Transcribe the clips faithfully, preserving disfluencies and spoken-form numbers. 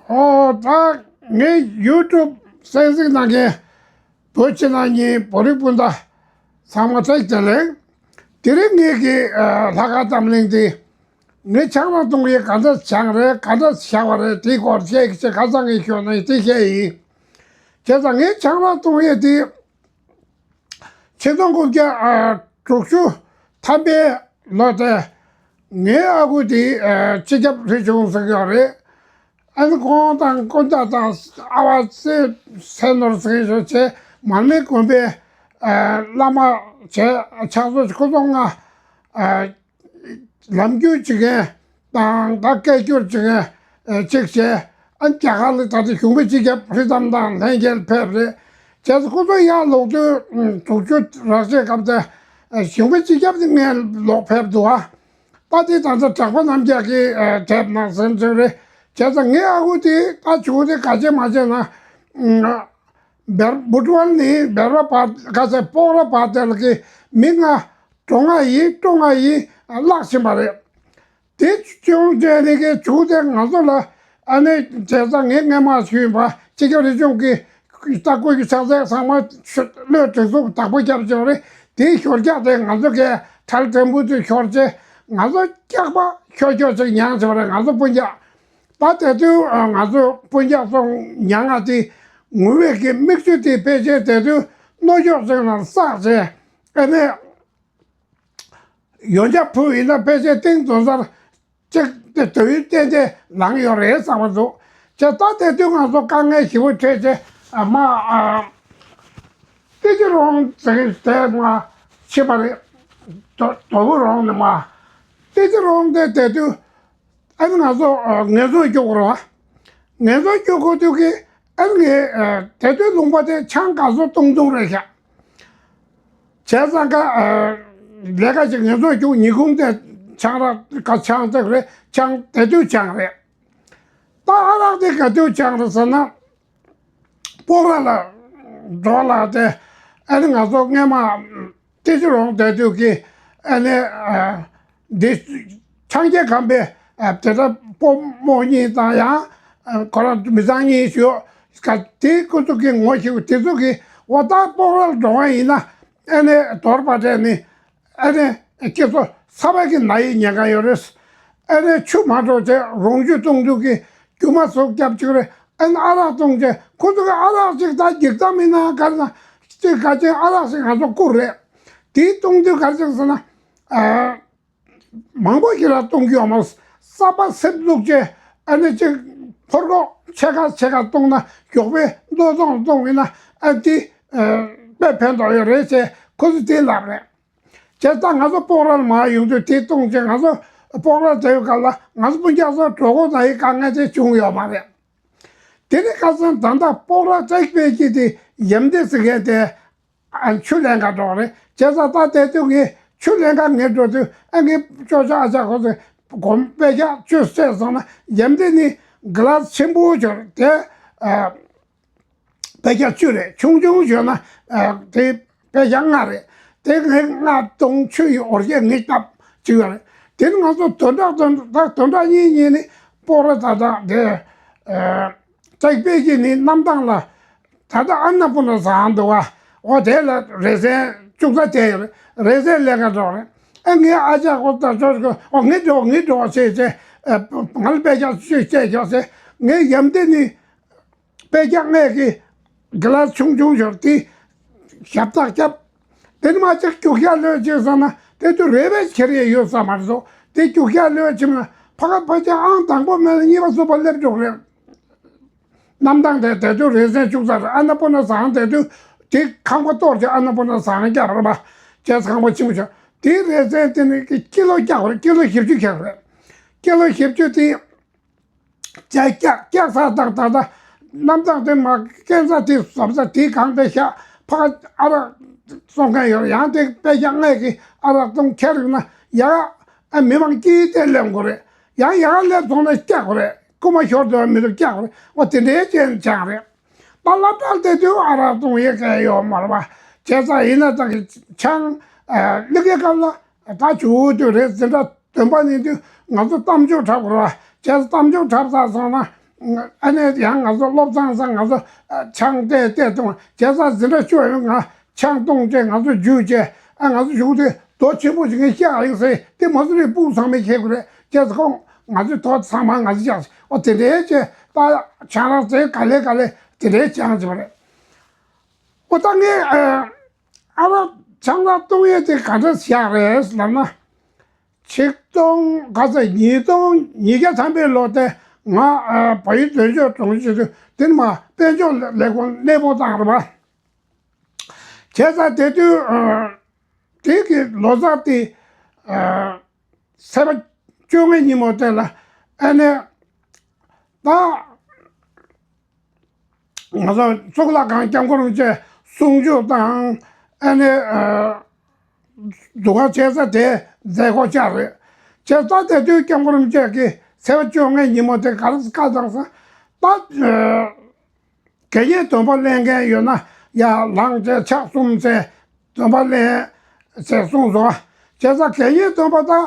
ཨོ་ད་ངའི་ཡུ་ཊུབ་གསན་གཟིགས་གནང་མཁན་བོད་ཕྱི་ནང་གཉིས་བོད་རིགས་སྤུན་ཟླ་ཚང་མ་བཀྲ་ཤིས་བདེ་ལེགས། དེ་རིང་ངེད་ཀྱི་ཨ་ལྷག་དཀར་རྩོམ་གླེང་འདི་ངས་ཆང་རག་བཏུང་ཡས་ག་འདྲ་བྱུང་རེད། ག་འདྲ་བཞག་པ་རེད། དེའི་སྐོར་བཤད་ཀྱི་ཆེད་ཁ་སང་ངས་ཞུས་ནས་དེ་བཤད་ཡིན། བྱས་ཙང་ངས་ཆང་རག་བཏུང་ཡས་དེ་ཆིག་སྟོང་དགུ་བརྒྱ་ཨ་དྲུག་ཅུ་ཐམ་པའི་ལོ་དེ་ངའི་ཨ་ཁུ་དེ་ཨ་སྤྱི་ཁྱབ་རི་ཆུང་ཟེར་གྱི་ཡོད་རེད། ཨ་ནི་ཁོང་དང་སྐུ་ཕྲེང་དང་ཨ་བ་རྩེ་སེ་ནོར་ཟེར་ཞོར་བྱས་མར་མེ་དགོན་པའི་ཨ་བླ་མ་བྱས་ཕྱག་བཟོ་སྐུ་གདུང་ལྔ་ཨ་ལམ་བསྒྱུར་བྱེད་མཁན་དང་ད་སྐད་སྒྱུར་བྱེད་མཁན་ཨ་གཅིག་བྱས། ཨ་ནི་རྒྱ་གར་ལ་ད་ལྟ་གཞུང་པ་སྤྱི་ཁྱབ་ཧྲི་ཙམ་དང་ལྷན་རྒྱས་ཕེབས་རེད། བྱས་ཙང་ཁོ་ཚོ་ཡར་ལོག་དུས་དྲུག་ཅུ་རེ་གཅིག་སྐབས་དེ་གཞུང་པ་སྤྱི་ཁྱབ་དེ་ངས་ལོག་ཕེབས་འདུག་ཨ། ད་དེ་ད་ལྟ་གྲགས་པ་རྣམ་རྒྱལ་གྱིས་ཨ་དེབ་ནང་ཟིན་ཚོད་རེད། བྱས་ཙང་ངའི་ཨ་ཁུ་དེ་ད་ཇུ་དེ་ག་བྱེད་མ་བྱེད་ན། བེར་བུ་ཊུ་ཝན་ནི་བེར་བ་བར་ག་ཚད་སྤོག་ར་བར་དེ་ལ་གི་མི་ལྔ་འགྲོ་ལྔ་ཡིན་སྤྲོ་ལྔ་ཡིན་བརླག་ཕྱིན་པ་རེད། དེ་བྱུང་བྱས་ནས་གི་ཇུ་དེ་ང་ཚོ་ལ་ཨ་ནི་བྱས་ཙང་ངས་སྔས་མ་ཞུས་པ་སྤྱི་ཁྱབ་རི་ཆུང་གི་ལྟ་སྐུལ་གྱི་ཕྱག་རྫས་ཚང་མ་བློས་གྲིབ་གཟུགས་བདག་པོ་བརྒྱབ་བྱས་པ་རེད། དེའི་ཞོར་རྒྱག་དེ་ང་ཚོ་གས་ཁྲལ་ཕྲན་བུ་དུ་ཤོར་བྱས་ང་ཚོ་སྐྱག་པ་ཤོར་ཤོར་ཅིག་མྱངས་བྱས་པ་རེད། ང་ཚོ་སྤུན་ཀྱག་ད་དེ་དུས་ང་ཚོ་སྤུན་ཀྱག་ཚོ་མྱ་ངན་དེ་ངུ་བའི་གི་མིག་ཆུ་དེ་ཕལ་ཆེར་དེ་དུས་རྣོ་ཤོག་ཅིག་ནང་བསགས་བྱས་ཨ་ནི་ཡོན་ཆབ་ཕུལ་ཡིན་ན་ཕལ་ཆེར་ཏིང་འཛོམས་སར་གཅིག་དེ་དུས་ཏན་ཏན་ལངས་ཡོད་རེད་བསམ་པ་འདུག་བྱས་ད་དེ་དུས་ང་ཚོ་དཀའ་ངལ་ཞེ་པོ་འཕྲད་བྱས་ཨ་མ་ཨ་ཏི་ཅི་རོང་ཟེར་གི་དེ་མ་ཕྱིན་པ་རེད། དོ་དོ་བུ་རོང་ནས་མ་ཏི་ཅི་རོང་དེ་དེ་དུས། ཨ་ནི་ང་ཚོ་ཨ་ངལ་རྩོལ་རྒྱུགས་རོགས། ངལ་རྩོལ་རྒྱུགས་དགོས་དུས་ཀྱི་ཨ་ནི་ངས་ཨ་དེ་དུས་ལུང་པ་དེ་ཆང་ག་ཚོད་བཏུང་བཏུང་རེད་ཤག་བྱས་ཙང་ཀ་ཨ་ལས་ཀ་ཅིག་ངལ་རྩོལ་རྒྱུགས་ཉིན་གུང་དེ་ཆང་རག་ག་ཆང་བཙག་རེད། ཆང་དེ་དུས་ཆང་རེད། ད་ཨ་རག་དེ་ག་དུས་ཆང་རེད་ཟེར་ན། སྤོག་ར་ལ་འགྲོ་ལ་དེ་ཨ་ནི་ང་ཚོ་སྔས་མ་ཏི་ཅི་རོང་དེ་དུས་ཀྱི་ཨ་ནི་ཨ་འདི་ཆང་རྐྱལ་ཁང་པའི་ཨ་དེ་འདྲ་སྤོ་རྨོ་གཉིས་དང་ཡང་ཨ་ཁོ་རང་མི་ཚང་གཉིས་ཞུ་ག་དེ་ཁོ་ཚོ་གི་ངོ་ཤེས་དེ་ཚོ་གི་འོ་ད་སྤོག་ར་ལ་འགྲོ་བ་ཡིན་ན་ཨ་ནི་དོར་པ་སྤྲད་ནི་ཨ་ནི་ཁྱེད་ཚོ་ཚ་བ་གི་ན་ཡི་ཉེན་ཁ་ཡོད་རེད། ཨ་ནི་ཆུ་མ་འགྲོ་བྱས་རོང་ཆུ་བཏུང་དུས་ཀྱི་རྒྱུ་མ་ཟུག་རྒྱབ་ཅིག་རེད། ཨ་ནི་ཨ་རག་བཏུང་བྱས་ཁོ་ཚོ་གི་ཨ་རག་ཅིག་ད་འགྱིག་ཐག་མིན་ན་ག་རེ་ན་ཅིག་ག་ཅིག་ཨ་རག་ཅིག་ང་ཚོ་བསྐུར་རེད། དེའི་བཏུང་དུས་ག་རེ་ཅིག་ཟེར་ན། ཨ་མང་པོ་ཞིག་ལ་བཏུང་རྒྱུ་ཡོད་མ་རེད། ས་པ་སེབ་བླུགས་བྱས་ཨ་ནི་ཅིག་ཕོར་གོག་ཕྱེད་ཀ་ཕྱེད་ཀ་བཏུང་ན་མགྱོགས་པའི་རྡོ་ཚོང་བཏུང་ཡིན་ན་ཨ་དེ་ཨ་དཔེ་ཕན་ཐོགས་ཡོད་རེད་ཅེས་ཁོ་ཚོས་དེ་ལབ་རེད། བྱས་ཙང་ང་ཚོ་སྤོག་ར་ལ་མར་ཡོང་དུས་དེ་བཏུང་བྱས་ང་ཚོ་སྤོག་ར་བསྡད་ཡོད་སྐབས་ལ་ང་ཚོ་སྤུན་ཀྱག་ཚོ་གྲོད་ཁོག་ན་ཡི་དཀའ་ངལ་དེ་བྱུང་ཡོད་མ་རེད། དེ་ནི་ཁ་སང་ད་ལྟ་སྤོག་ར་བཙག་པའི་གི་དེ་ཡམ་དེ་ཟེར་མཁན་དེ་ཨ་ཆུ་ལེན་ག་འགྲོ་རེད། བྱས་ཙང་ད་དེ་དུས་ངས་ཆུ་ལེན་ག་ངས་འགྲོ་དུས་ཨ་ངའི་ཅོ་ཅོ་ཨ་ཅག་ཁོ་ཚོས་སྒོར་མོ་དཔེ་བརྒྱ་བཅུ་སྤྲད་སོང་ན་ཡམ་དེ་ནི་གི་ལ་སི་ཆེན་པོ་ཅིག་ཡོད་རེད་དེ། ཨ། དཔེ་ཆ་བཅུ་རེད། ཆུང་ཆུང་ཞུས་ན་ཨ་དེ་དཔེ་ཆ་ལྔ་རེད། དེ་ངས་ལྔ་བཏུང་། ཆུ་ཡི་འོར་ཞིག་ངས་བཏབ་ཅིག་ཡོད་རེད། དེ་ནི་ང་ཚོ་བདུན་ཕྲག་བདུན་ཕྲག་བདུན་ཕྲག་གཉིས་གཉིས་ནི་སྤོག་ར་ད་ལྟ་དེ་ཨ་བཙག་པའི་གི་ནི་གནམ་ཐང་ལ་ད་ལྟ་ཨ་ན་པུ་ན་ཟངས་འདུག་བ། འོ་དེ་ལ་རེ་ཟན་བཅུག་ས་དེ་ཡོད་རེད། རེ་ཟན་ལེན་ག་འགྲོ་རེད། ཨ་ངས་ཨ་ཅག་ཁོ་ད་ཆོག་ཆོག་འོ་ངས་འགྲོ་ངས་འགྲོ་ཟེར་བྱས་ཨ་ང་ལ་དཔེ་ཆ་བཅུ་བཅད་ཆོག་ཟེར། ངས་ཡམ་དེ་ནི། དཔེ་རྒྱག་ངས་ཀྱི་གི་ལ་སི་ཆུང་ཆུང་ཞོར་དེ་ཞབས་ཐག་བརྒྱབ། དེ་ནི་མ་ཅིག་རྒྱུག་ཤ་ལོས་ཅིག་ཟེར་ན་དེ་དུས་རེ་བས་ཁྱེར་ཡས་ཡོད་ས་མ་རེད་སོ། དེ་རྒྱུག་ཤ་ལོས་ཕྱིན་ན་ཕ་ག་ཕ་ཅག་ཨང་དང་པོ་མེད་ན་གཉིས་པ་གསུམ་པ་སླེབས་འགྲོ་གི་རེད། གནམ་ཐང་དེ་དེ་དུས་རེ་ཟན་བཅུག་ས་རེད། ཨ་ན་པུ་ན་ཟངས་དེ་དུས་དེ་ཁང་པ་གཏོར་བྱས་ཨ་ན་པུ་ན་ཟངས་རྒྱབ་རེད་པ། བྱས་ཁང་པ་ཆེན་པོ་བྱས་དེ་རེ་ཟན་དེ་ནི་ཀི་ལོ་བརྒྱ་རེད། ཀི་ལོ་བཞི་བཅུ་ཁྱེར་རེད། ཀི་ལོ་བཞི་བཅུ་དེ། བྱས་སྐྱག་སྐྱག་ས་དང་ད་ལྟ་གནམ་ཐང་དེ་མ་སྐྱེ་ས་དེ་བཟོ་ས་དེ་གང་དེ་ཤ་ཕག་ཨ་རག་བཙོང་མཁན་ཡོད། ཡང་དེ་དཔེ་ཆ་ལྔ་གི་ཨ་རག་བཙོང་ཁྱེར་ཡོང་ན་ཡ་ཨ་མི་མང་སྐྱིད་དེ་སླེབས་དགོས་རེད། ཡང་ཡ་སླེབས་སོང་ན་སྐྱག་དགོས་རེད། རྐུ་མ་ཤོར་དུ་མི་འདུག་སྐྱག་དགོས་རེད། འོ་དེ་འདྲའི་ཅན་ཆགས་རེད། ད་སློབ་གྲྭར་བསྡད་དུས་ཨ་རག་བཙོང་ཡས་གང་ཡོད་མ་རེད་པ། བྱས་ཙང་ཡིན་ན་ད་གི་ཆང་ཨ་ལི་ཀའི་སྐབས་ལ་ད་ཇུ་དུས་རེད། འཛིན་གྲྭ་བདུན་པ་ཡིན་དུས་ང་ཚོ་གཏམ་བརྗོད་འཁྲབ་དགོས་རེད་པ། བྱས་ཙང་གཏམ་བརྗོད་འཁྲབ་ཚར་སོང་ན་ ཨ་ནི་ཡང་ང་ཚོ་སློབ་ཚན་སང་ང་ཚོ་ཆང་བལྟས་བལྟས་བཏུང་བྱས་ཙང་འཛིན་གྲྭ་བཅུ་པ་ཡོང་ང་ཆང་བཏུང་བྱས་ང་ཚོ་འཇུས་བྱས་ཨ་ང་ཚོ་གཞུག་དེ་རྡོ་ཆེན་པོ་ཞིག་གིས་བཤགས་ཡིན་ཟེར་དེ་མ་སུ་རི་སྤུག་ཚང་མས་ཁྱེར་དགོས་རེད་བྱས་ཙང་ཁོང་ང་ཚོའི་ཐོག་ཚང་མ་ང་ཚོ་བཤགས་ཨོ་དེ་འདྲའི་བྱས་ད་ཆང་རག་ཚེ་ག་ལེ་ག་ལེ་དེ་འདྲའི་ཆང་བྱས་པ་རེད། ཨོ་ད་ངས་ཨ་ར་ཆང་རག་བཏུང་ཡས་དེ་ག་འདྲ་བཞག་རེད་ལབ་ན། ཆིག་སྟོང་ག་ཚོད་ཉིས་སྟོང་ཉིས་བརྒྱ་ཐམ་པའི་ལོ་དེ་ང་ཨ་བལ་ཡུལ་དོན་གཅོད་གྲོང་ཁྱེར་དུ་དེ་ནས་མ་དཔལ་འབྱོར་ལས་ཁུངས་གནས་སྤོ་བཏང་རེད་པ། བྱས་ཙང་དེ་དུས་ཨ་དེ་གི་ལོ་གསར་དེ་ཨ་ཚེས་པ་བཅོ་ལྔའི་ཉིན་མོ་དེ་ལ་ཨ་ནི་ད། ང་ཚོ་གཙུག་ལག་ཁང་སྐྱབས་མགོན་རིན་པོ་ཆེ་གསུང་ཆོས་དང་ཨ་ནི་ཨ་སྡུག་ག་བྱེད་ས་དེ་མཛད་སྒོ་བཅར་རེད། བྱས་ཙང་དེ་དུས་སྐྱབས་མགོན་རིན་པོ་ཆེ་གིས་ཚེས་པ་བཅོ་ལྔའི་ཉིན་མོ་དེ་ག་རེ་བཀའ་བཏང་ཟེར་ན། ད་ཨ་དགེ་བསྙེན་སྡོམ་པ་ལེན་མཁན་ཡོད་ན་ཡར་ལངས་བྱས་ཕྱག་གསུམ་བཙལ། སྡོམ་པ་ལེན་ཟེར་གསུངས་སོང་། བྱས་ཙང་དགེ་བསྙེན་སྡོམ་པ་དང་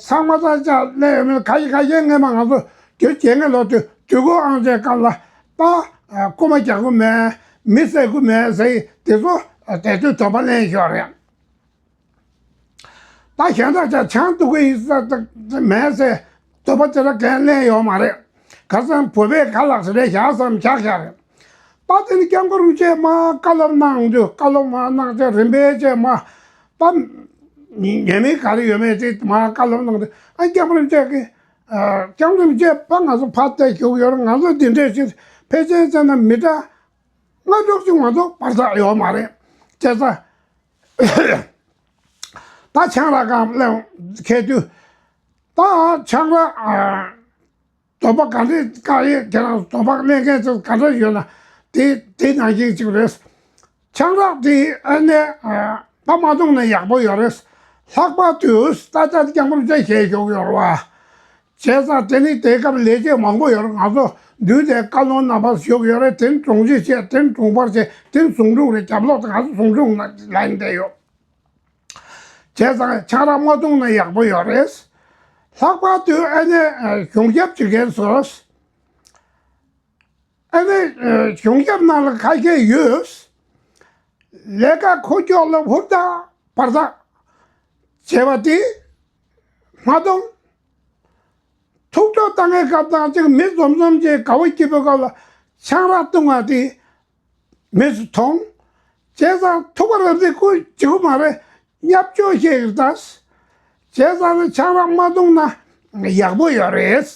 ཚང་མ་དང་ཅག་ལེན་ཡོད་མེད་ག་ཡི་ག་ཡི་སྔས་མ་ང་ཚོ་དུས་རྒྱལ་ངན་ལོ་དུས་དུས་འཁོར་ཨང་ཅན་སྐབས་ལ་ད་རྐུ་མ་རྒྱག་གི་མེད་མི་བསད་གི་མེད་ཟེར་དེ་ཚོ་དེ་དུས་སྡོམ་པ་ལེན་ཤོག་རེད། ད་གཞན་དག་ཅག་ཆང་འཐུང་གི་ཡིན་ས་མེད་ཟེར་སྡོམ་པ་དེ་འདྲ་གང་ལེན་ཡོད་མ་རེད། ཁ་སང་བོད་པས་ཁ་ལག་ཟེར་རེད་བཞག་བསམ་བཞག་བཞག་རེད། ད་དེ་ནི་སྐྱབས་མགོན་རིན་པོ་ཆེས་མ་བཀའ་སློབ་གནང་དུས་བཀའ་སློབ་མ་གནང་བྱས་རིམ་པས་བྱས་མ་ད་ཉེས་མིང་ག་རེ་ཡོད་མེད་དེ་མ་བཀའ་སློབ་གནང་དུས་ཨ་སྐྱབས་མགོན་རིན་པོ་ཆེ་གིས་སྐྱབས་མགོན་རིན་པོ་ཆེ་ཕ་ང་ཚོ་ཕར་བལྟས་ཞུགས་ཡོད་རེད། ང་ཚོ་འདི་འདྲས་ཞིག་ཕལ་ཆེར་བྱས་ན་མི་གྲངས་ལྔ་དྲུག་ཅིག་མ་གཏོགས་བར་ཐག་ཡོད་མ་རེད། བྱས་ཙང་ད་ཆང་རག་གང་ལེན་ཁེལ་དུས་ད་ཆང་རག་སྡོམ་པ་ག་འདྲས་བཀག་ཡས་ཁྱེད་རང་སྡོམ་པ་ལེན་མཁན་ཚོ་ག་འདྲ་ཡོད་ན་དེ་དེ་ནང་བཞིན་གཅིག་རེད། ཆང་རག་དེ་ཨ་ནེ་ད་མ་འཐུང་ན་ཡག་པོ་ཡོད་རེད། ལྷག་པར་དུ་ད་ལྟ་སྐྱབས་མགོན་རིན་པོ་ཆེས་ཞུས་ཡོད་རེད་བ། བྱས་ཙང་དེ་ནི་དེའི་སྐབས་ལས་བྱེད་མང་པོ་ཡོད་རེད། ང་ཚོ་མདུན་དེ་བཀའ་ལུང་རྣམ་པ་ཞུས་ཡོད་རེད། དེ་ནི་དྲུང་ཆེ་བྱས་དེ་ནི་དྲུང་འཕར་བྱས་དེ་ནི་ཟུང་དྲུང་རེད། རྒྱབ་ལོག་དེ་ང་ཚོ་ཟུང་དྲུང་ལ་ཡིན་བསྡད་ཡོད། བྱས་ཙང་ཆང་རག་མ་འཐུང་ན་ཡག་པོ་ཡོད་རེད། ལྷག་པར་དུ་ཨ་ནེ་གཞུང་ཞབས་བྱེད་མཁན་ཚོ་ཨ་ནེ་གཞུང་ཞབས་ནང་ལ་ཁ་ཤས་ཡོད། ལས་ཀ་འཁོར་སྐྱོད་ལ་ཧུར་ཐག་བར་ཐག་བྱས་པ་དེ་མ་གཏོང་། ཐུགས་སྤྲོ་བཏང་བའི་སྐབས་དང་གཅིག་མི་འཛོམས་འཛོམས་ཀྱི་དགའ་བོ་སྐྱིད་པོའི་སྐབས་ལ་ཆང་རག་བཏུང་བ་དེ་མི་ཚོ་མཐོང་། བྱས་ཙང་ཐུག་པ་རབ་ཏུ་ཁུ་བྱེད་དགོས་མ་རེད། བརྙས་བཅོས་བྱེད་ཀྱི་ད། བྱས་ཙང་ཆང་རག་མ་བཏུང་ན་ཡག་པོ་ཡོད་རེད།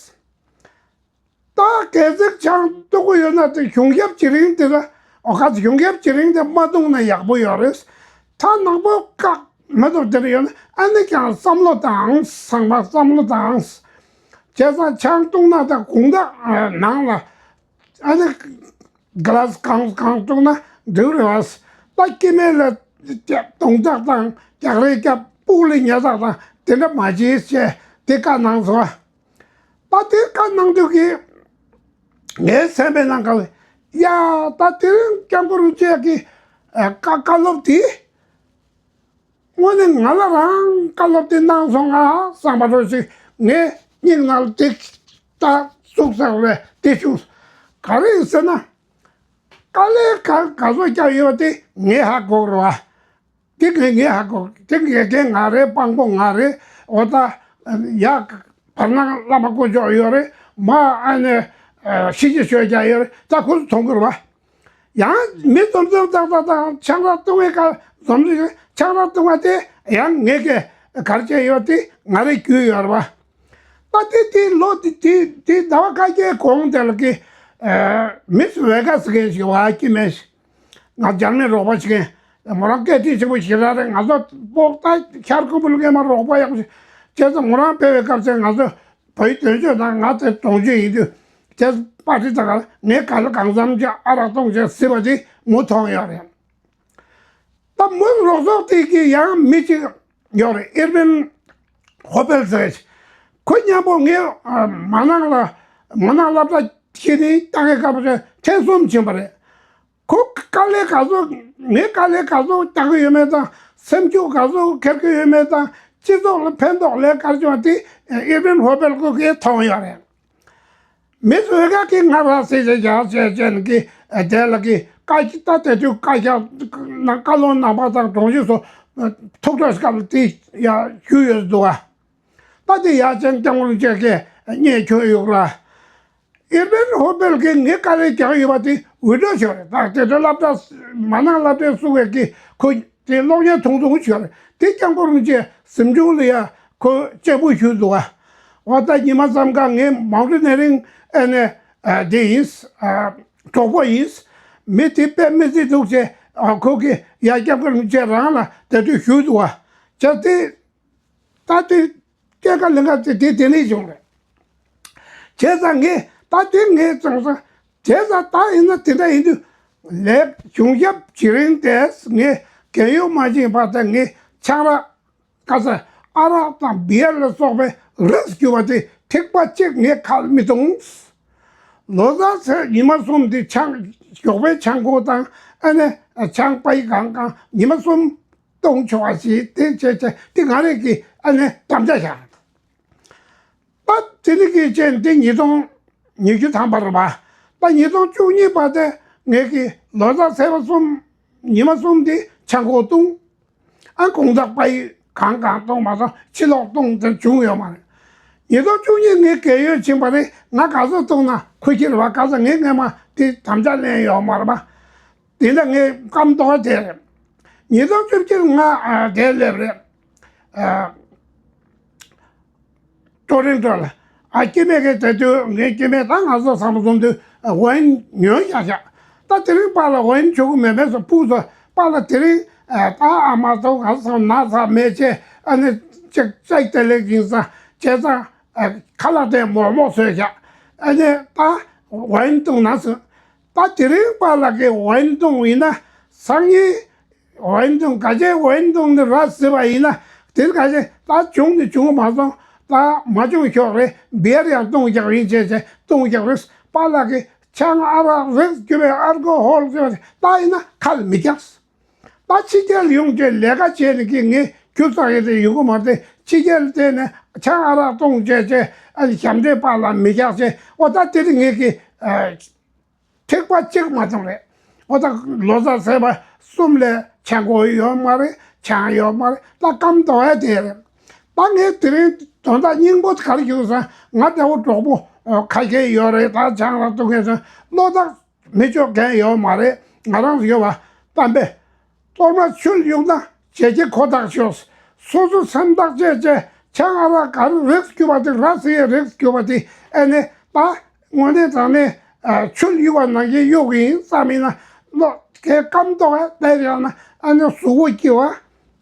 ད་གལ་སྲིད་ཆང་བཏུང་གི་ཡོད་ན་དེ་གཞུང་ཞབས་བྱེད་རིང་དེ་ལ་ཨོ་ཁ་གཞུང་ཞབས་བྱེད་རིང་དེ་མ་བཏུང་ན་ཡག་པོ་ཡོད་རེད། ད་ནང་པོ་བཀག་མི་འདུག་དེ་ལ་ཡོད་ན་ཨ་ནི་ཀྱང་བསམ་བློ་བཏང་། ཚང་མ་བསམ་བློ་བཏང་། བྱས་ཙང་ཆང་བཏུང་ན་ད་དགོང་དག་ནང་ལ་ཨ་ནི་ག་ལ་སི་གང་གང་བཏུང་ན་འགྲིག་རེད་བ། ད་སྐྱེ་དམན་ལ་རྡུང་རྡེག་དང་རྒྱག་རེས་རྒྱབ་སྤུ་གུ་ལ་ཉེས་རྡེག་དང་དེ་འདྲ་མ་བྱེད་ཅེས་དེ་བཀའ་གནང་སོང་བ། ད་དེ་བཀའ་གནང་དུས་ཀྱི་ངའི་སེམས་པའི་ནང་ག་ལ་ཡ་ད་དེ་རིང་སྐྱབས་མགོན་རིན་པོ་ཆེ་གི་བཀའ་བཀའ་སློབ་དེ་དངོས་གནས་ང་ལ་རང་བཀའ་སློབ་དེ་གནང་སོང་ང་བསམ་པ་འདྲ་ཞིག་ངའི་སྙིང་ནང་ལ་དེ་ད་ཟུག་ཟག་རེད་དེ་བྱུང་། ག་རེ་ཡིན་ཟེར་ན། དཀའ་ལས་ག་ག་ཚོད་བརྒྱབ་ཡོད་དེ་ངས་ཧ་གོ་རོ་ཨ། དེ་ངས་ངས་ཧ་གོ་དེ་ངས་རྒན་ང་རེད། དཔང་པོ་ང་རེད། འོ་ད་ཡ་བར་སྣང་བླ་མ་དཀོན་མཆོག་ཡོད་རེད། མ་ཨ་ནེ་ཤི་ཅི་ཤོད་རྒྱ་ཡོད་རེད། ད་ཁོ་ཚོ་མཐོང་གི་རོ་ཨ། ཡང་མི་འཛོམས་འཛོམས་ཏག་ཏག་དང་ཆང་རག་བཏུང་བའི་སྐབས་འཛོམས་འཛོམས་ཆང་རག་བཏུང་བ་དེ་ཡང་ངས་ག་གར་བྱས་ཡོད་དེ་ང་རེ་རྒྱུས་ཡོད་རེད་བ། ད་དེ་དེ་ལོ་དེ་དེ་དེ་ཟླ་བ་ཁ་ཤས་གོང་དེ་ལ་གི་མིས་ཝེ་ག་སི་མཁན་ཞིག་བ་སྐྱེ་དམན་ཞིག་ང་འཇར་མན་རོགས་པ་ཞིག་མཁན་མོ་རང་སྐད་འཕྲིན་ཆེན་པོ་ཞིག་ར་རེད། ང་ཚོ་སྤོག་ད་ཤར་ཁུམ་བུ་ལ་མཁན་མ་རོགས་པ་ཡག་པོ་ཞིག་བྱས་ཙང་མོ་རང་ཕེབས་པའི་སྐབས་ཚེ་ང་ཚོ་བོད་ཡིག་དོན་གཅོད་དང་ང་ཚོ་གདོང་གཅོད་ཡིན་དུས་བྱས་པར་ཊི་དང་ངས་ག་ལ་གང་འཚམ་ཅིག་ཨ་རག་བཏུང་བྱས་ཟེར་བ་དེ་མོ་མཐོང་ཡོད་རེད། ད་མོའི་རོགས་ཚོགས་དེ་གི་ཡང་མི་གཅིག་ཡོད་རེད། ཨེར་ཝིན་ཧོ་པེལ་ཟེར། ཁོ་མཉམ་པོ་ངས་མ་ནང་ལ་མ་ནང་སློབ་གྲྭ་ཁྱེར་ནས་ལྟ་གའི་སྐབས་སུ་ཐེངས་གསུམ་ཕྱིན་པ་རེད། ཁོ་དཀའ་ལས་ག་ཚོད་ངས་དཀའ་ལས་ག་ཚོད་རྒྱག་གི་ཡོད་མེད་དང་སེམས་ཤུགས་ག་ཚོད་འཁྱེར་གི་ཡོད་མེད་དང་སྤྱི་ཚོགས་ལ་ཕན་ཐོགས་ལས་ཀར་བྱུང་བ་དེ་ཨེར་ཝིན་ཧོ་པེལ་ཁོ་གིས་མཐོང་ཡོད་རེད། མི་ཚོས་ག་གི་ང་ར་སེ་བྱས་བྱས་བྱས་ནས་ཀི་དེ་ལ་ཀི་བཀའ་ད་དེ་དུས་བཀའ་ཤག་ན་བཀའ་བློན་རྣམ་པ་དང་དྲུང་ཆེ་ཚོ་ཐུགས་སྤྲོ་སྐབས་དེ་ཡ་ཞུ་ཡོད་འདུག་ཨ། ད་དེ་ཡ་ཅན་སྐྱབས་མགོན་བཅས་ཀྱིས་བརྙས་བཅོས་ཡོད་ལ། ཨེ་བེན་ཧོ་པེལ་གྱིས་ངའི་བཀའ་ལན་རྒྱག་ཡོད་པ་དེ་འུད་སྒྲོག་ཞིག་རེད། ད་དེ་འདྲ་སློབ་གྲྭ་མ་ནང་སློབ་གྲྭའི་སྲུང་བའི་གི་ཁོ་དེ་གློག་བརྙན་ཐུང་ཐུང་ཞིག་རེད། དེ་སྐྱབས་མགོན་རིན་པོ་ཆེ་གཟིམ་ཆུང་ལ་ཡ་ཁོ་སྤྱན་འབུལ་ཞུས་འདུག་ག་འོ་ད་ཉི་མ་ཙམ་ག་ངའི་མང་ཁྲི་ནེ་རིང་ཨ་ནེ་དེ་ཡིན། གྲོགས་པོ་ཡིན། མི་དེ་དཔེ་མི་སྲིད་འདུག་ཅེས་ཁོ་གི་ཡ་སྐྱབས་མགོན་རིན་པོ་ཆེ་རང་ལ་དེ་དུས་ཞུས་འདུག་ག་བྱས་ཏེ། ད་དེ་སྐྱེས་ཀ་ལེན་ཀ་དེ་དེ་དེ་ནས་བྱུང་རེད། བྱས་ཙང་ངས་ད་དེ་ངས་བཙོང་ས་བྱས་ཙང་ད་ཡིན་ན་དེ་འདྲ་ཡིན་དུས་ལས་བྱུང་ཞབས་བྱེད་རིང་དེ་ངས་རྒན་ཡོལ་མ་ཕྱིན་བར་དུ་ངས་ཆང་རག་ཀ་ས་ཨ་རག་དང་བི་ཡར་ལ་སོགས་པའི་རིགས་རྒྱུ་བ་དེ་ཐིགས་པ་གཅིག་ངས་ཁ་ལ་མི་གཏོང་། ལོ་གསར་ཚེས་ཉི་མ་གསུམ་དེ་ཆང་ཞོགས་པའི་ཆང་ཁོག་དང་ཨ་ནེ་ཆང་པའི་གང་གང་ཉི་མ་གསུམ། གཏོང་ཆོག་པ་ཞིག་དེ་བྱས་བྱས་དེ་ང་རེ་གི་ཨ་ནེ་དམ་བཅའ་བཞག་པ། དེ་ནི་གི་ཅན་དེ་ཉིས་སྟོང་ཉི་ཤུ་ཐམ་པ་རེད་པ། ད་ཉིས་སྟོང་བཅུ་གཉིས་པ་དེ་ངེད་ཀྱི་ལོ་གསར་ཚེས་པ་གསུམ་ཉི་མ་གསུམ་དེ་ཆང་ཁོག་བཏུང་། ཨ་གུང་ཐག་པ་ཡི་གང་གང་གཏོང་མ་སོང་ཕྱི་ལོག་གཏོང་དེ་བྱུང་ཡོད་མ་རེད། ཉིས་སྟོང་བཅུ་གཉིས་ངས་རྒས་ཡོལ་ཕྱིན་པ་རེད། ང་ག་ཚོད་གཏོང་ན་ཁུ་ཁྱེར་བ་ག་ཚོད་ངས་ངས་མ་དེ་དམ་བཅའ་ལེན་ཡོད་མ་རེད་པ། དེ་འདྲ་ངས་སྐམ་མདོག་དེ་རེད། ཉིས་སྟོང་བཅུ་གཅིག་ང་ཨ་དེ་སླེབས་རེད། ཨ་ཀྲོ་རིན་ཀྲོ་ལ་ཨ་སྐྱེ་དམན་གྱི་དེ་དུས་ངའི་སྐྱེ་དམན་ད་ང་ཚོ་ཚང་མ་འཛོམས་དུས་ཝན་ཉོས་བཞག་བཞག་ད་དེ་རིང་པཱ་ལགས་ཝན་བྱུག་གི་མེད་མེད་སོ་སྤུ་ཚོ་པཱ་ལགས་དེ་རིང་ཨ་ད་ཨ་མ་ཚོ་ང་ཚོ་ན་ཚ་མེད་ཅེས་ཨ་ནི་ཅིག་ཅིག་དེ་ལས་ཡིན་ཙང་བྱས་ཙང་ཨ་ཁ་ལག་དེ་མོག་མོག་བཟོས་བཞག་ཨ་ནི་ད་ཝན་བཏུང་ན་སོང་། ད་དེ་རིང་པཱ་ལགས་ཀྱི་ཝན་བཏུང་ཡིན་ན་སང་ཉིན་ཝན་བཏུང་ག་ཅེ་ཝན་བཏུང་ནི་ར་ཟེར་བ་ཡིན་ན་དེ་ག་ཅེ་ད་བྱུང་ནི་བྱུང་མ་སོང་ད་མ་བྱུང་ཤོག་རེད། བི་ཡར་ཡང་བཏུང་རྒྱག་ཡིན་ཅེས་བྱས་བཏུང་རྒྱག་རེད། པཱ་ལགས་ཀྱི་ཆང་ཨ་རག་རིགས་རྒྱུ་བའི་ཨལ་ཀོ་ཧོལ་ཟེར་བ་ད་ཡིན་ན་ཁ་ལ་མི་རྒྱག་ད་ཕྱི་རྒྱལ་ཡོང་རྗེས་ལས་ཀ་བྱས་ནས་ཀྱི་ངས་ཁྱུ་བཙག་ཡས་དེ་ཡོང་གི་མ་རེད། ཕྱི་རྒྱལ་བལྟས་ནས་ཆང་ཨ་རག་བཏུང་བྱས་བྱས་ཨ་ནི་ཞབས་འདྲེན་པཱ་ལགས་མི་རྒྱག་བྱས་ཨོ་ད་དེ་རིང་ངས་ཀྱི་ཨ། ཐིགས་པ་གཅིག་མ་བཏང་རེད། ཨོ་ད་ལོ་གསར་ཚེས་པ་གསུམ་ལས་ཆང་ཁོག་ཡོད་མ་རེད། ཆང་ཡོད་མ་རེད། ད་སྐམ་མདོག་ཡ་དེ་རེད། ད་ངས་དེ་རིང་དོན་དག་སྙིང་པོ་ག་རེ་ཞུ་ཟེར་ན་ང་ལྟ་བུ་གྲོགས་པོ་ཁ་ཤས་ཡོད་རེད། ད་ཆང་རག་བཏུང་མཁན་ཚོ་བློ་ཐག་མི་ཆོད་མཁན་ཡོད་མ་རེད། ང་རང་ཚོ་ཡོད་པ་གཏམ་དཔེ། གཏོར་མ་ཆུ་ལ་གཡུགས་ན་བྱེད་ཀྱི་ཁོ་ཐག་ཤོས། སོ་སོ་སེམས་ཐག་བཅད་བཅད་ཆང་ཨ་རག་ག་རེ་རིགས་རྒྱུ་བ་དེ་ར་སི་ཡའི་རིགས་རྒྱུ་བ་དེ་ཨེ་ནས་ད་དངོས་གནས་དྲང་གནས་ཆུ་ལ་གཡུགས་པ་ནང་བཞིན་གཡུགས་ཡིན་བསམ་ཡིན་ན་བློ་གས་སྐམ་མདོག་ཨ་བསྡད་ཡོད་ན་ཨེ་ནས་གཟུགས་པོ་སྐྱིད་བ་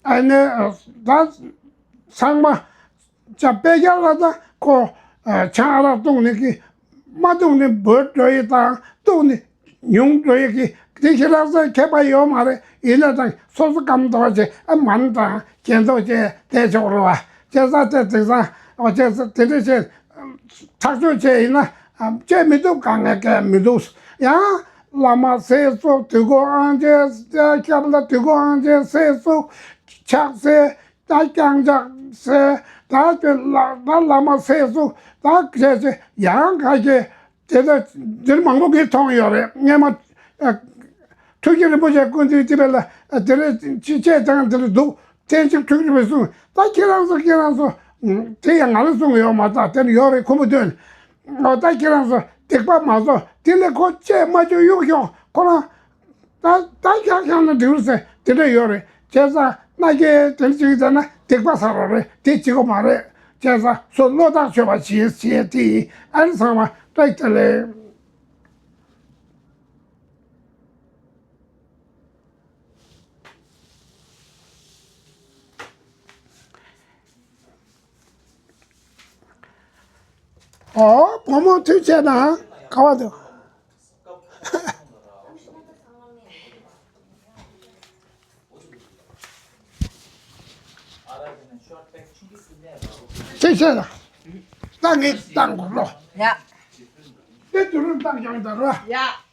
ཨེ་ནས་ད་ཚང་མ། ཇ་དཔེ་རྒྱག་ལ་ད་ཁོ་ཆང་ཨ་རག་བཏུང་ནས་ཀི་མ་བཏུང་ནས་འབོལ་འགྲོ་ཡི་དང་བཏུང་ནས་ཉུང་འགྲོ་ཡི་ཀི་དེ་ཁྱེད་རང་ཚོ་ཁྱད་པར་ཡོད་མ་རེད། ཡིན་ན་དང་སོ་སོ་སྐམ་མདོག་བྱས་ཨ་མ་ཎི་དང་གྱེན་ཐོག་བྱས་བསྡད་ཆོག་རེད་བ། བྱས་ཙང་དེ་དེང་སང་ཨོ་བྱས་ཙང་དེ་འདྲ་བྱས་ཐག་གཅོད་བྱས་ཡིན་ན་བྱས་མི་ཐུབ་གང་ངས་བཀལ་མི་འདུག་ཡང་བླ་མ་སྲས་སུ་དུས་འཁོར་ཨང་ཅན་སྐྱབས་ལ་དུས་འཁོར་ཨང་ཅན་སྲས་སུ་ཕྱག་འཚལ། ད་རྐྱང་ཕྱག་འཚལ། ད་དེ་ལ་ད་བླ་མ་སྲས་སུ་ད་བྱས་ཚེ་ཡང་ག་གེ་དེ་ད་འདིར་མང་པོ་གིས་མཐོང་ཡོད་རེད། སྔས་མ་ཨ་ཐུགས་རྗེ་རིན་པོ་ཆེ་སྐུ་མདུན་དེ་བས་ལ་དེ་རེད་ཅི་བྱས་དང་དེ་རེད་འདུག་ཐེངས་གཅིག་ཐུགས་རྗེ་ཆེ་གསུངས། ད་ཁྱེད་རང་ཚོ་ཁྱེད་རང་ཚོ་དེ་ཡང་ང་ལ་གསུངས་ཡོད་མ་ད་དེར་ཡོད་རེད། ཁོ་མོ་དོན་ཨོ་ད་ཁྱེད་རང་ཚོ་སྡིག་པ་མ་བཟོ། དེ་ལས་ཁོ་བཅད་མ་བཅད་གཡུག་ཤོག་ཁོ་རང་། ད་ད་རྒྱག་རྒྱག་ན་འགྲིག་རེད་ཟེར་དེ་འདྲ་ཡོད་རེད། བྱས་ཙང་མནའ་སྐྱེལ་དེ་འདྲ་ཅིག་བྱས་ན་སྡིག་པ་བསགས་རོགས་རེད། དེ་བྱེད་དགོས་མ་རེད། བྱས་ཙང་སོ་བློ་ཐག་ཆོད་པ་བྱེད་བྱེད་དེ་ཡིན། ཨ་ནི་ཚང་མ་བཀྲ་ཤིས་བདེ་ལེགས། ཨོ་བུ་མོ་ཐུགས་རྗེ་གནང་། ག་བ་འདུག་ཅེས་བཤད་ལ། ད་ངས་བཏང་དགོས་ལོ། ཡ། དེ་དུ་རུ་བཏང་ཀྱང་ད་ར། ཡ།